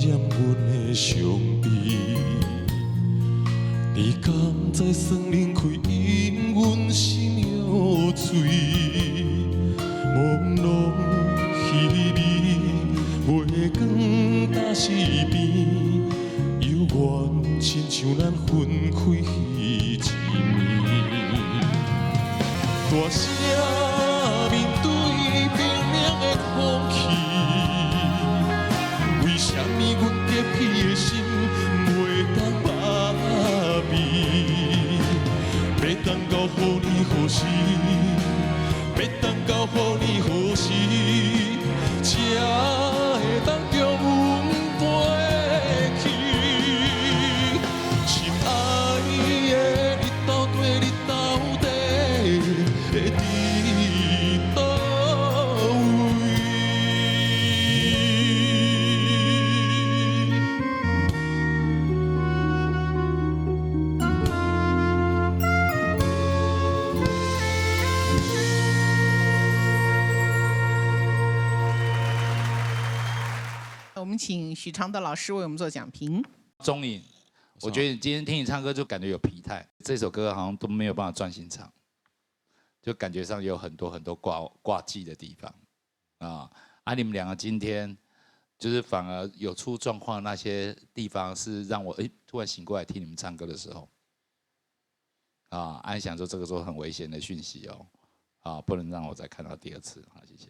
染阮的傷悲。你敢知酸奶開引阮心藥醉，朦朧稀微，月光焦四邊，猶原親像咱分開彼一暝。大聲面對冰冷的空氣，為啥物阮潔癖的心袂當麻痹？欲等到何年何時？欲等到何年何時，才會當將阮飛去？親愛的，你到底你到底會佇佗位？我們請許常德老師為我們做講評。鍾穎，我覺得你今天聽你唱歌就感覺有疲態，這首歌好像都沒有辦法專心唱，就感覺上有很多很多掛掛記的地方啊。啊，你們兩個今天就是反而有出狀況那些地方，是讓我突然醒過來聽你們唱歌的時候，啊，安想說這個時候很危險的訊息哦，啊，不能讓我再看到第二次。好，謝謝。